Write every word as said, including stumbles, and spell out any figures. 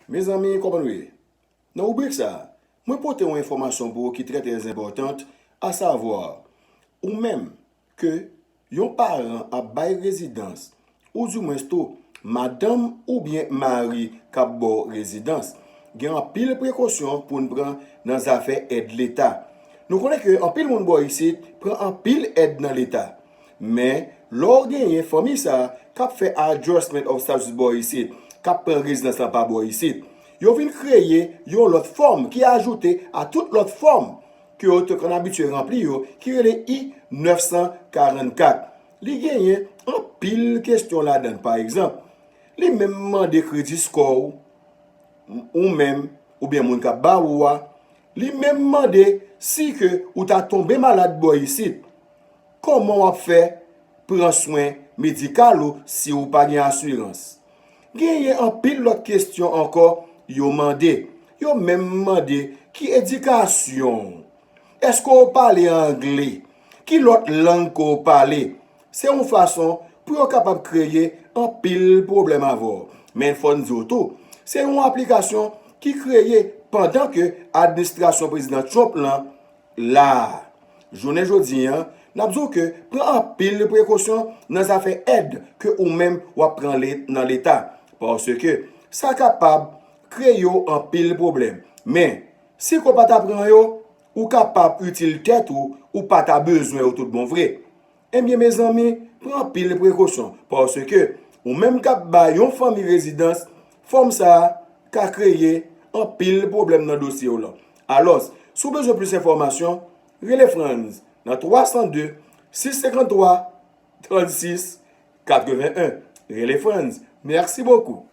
Mezanmi, kòman nou ye? Nan ribrik sa a, mwen pote yon enfòmasyon pou ou ki trè trè enpòtan, asavwa, ou menm ke yon paran ap bay rezidans, oudimwens tou, madanm oubyen mari k ap ba w rezidans, gen anpil prekosyon pou n pran nan zafè èd Leta. Nou konnen ke anpil moun bò isit pran anpil èd nan Leta. Men, lè w genyen fanmi sa a k ap fè adjustment of status bò isit, k ap pran rezidans lan pa bò isit, yo vin kreye yon lòt fòm ki ajoute a tout lòt fòm ke yo te konn abitye ranpli yo, ki rele I nèf san karannkat. Li genyen anpil kesyon ladan l. Pa egzanp, li menm mande kredi skò w, ou menm, oubyen moun k ap ba ou a. Li menm mande si ke ou ta tonbe malad bò isit, kòman w ap fè pran swen medikal ou si w pa gen asirans? Genyen anpil lòt kesyon ankò yo mande. Yo menm mande ki edikasyon w. Èske w pale angle? Ki lòt lang ke w pale? Se yon fason pou yo kapab kreye anpil pwoblèm avè w. Men fò n di w tou, se yon aplikasyon ki kreye pandan ke administrasyon Prezidan Trump lan la a. Jounen jodi a, n ap di w ke pran anpil prekosyon nan zafè èd ke ou menm w ap pran le- nan Leta, paske sa kapab kreye w anpil pwoblèm. Men, si ke w pa ta pran yo, ou kapab itil tèt ou, ou pa ta bezwen yo tout bon vre. Ebyen, mezanmi, pran anpil prekosyon, paske ou menm k ap bay yon fanmi rezidans, fòm sa a ka kreye anpil pwoblèm nan dosye w lan. Alòs, si w bezwen plis enfòmasyon, rele Franz nan twa san de, sis senkanntwa, trannsis, katrevenn-en. Rele Franz. Mèsi bokou.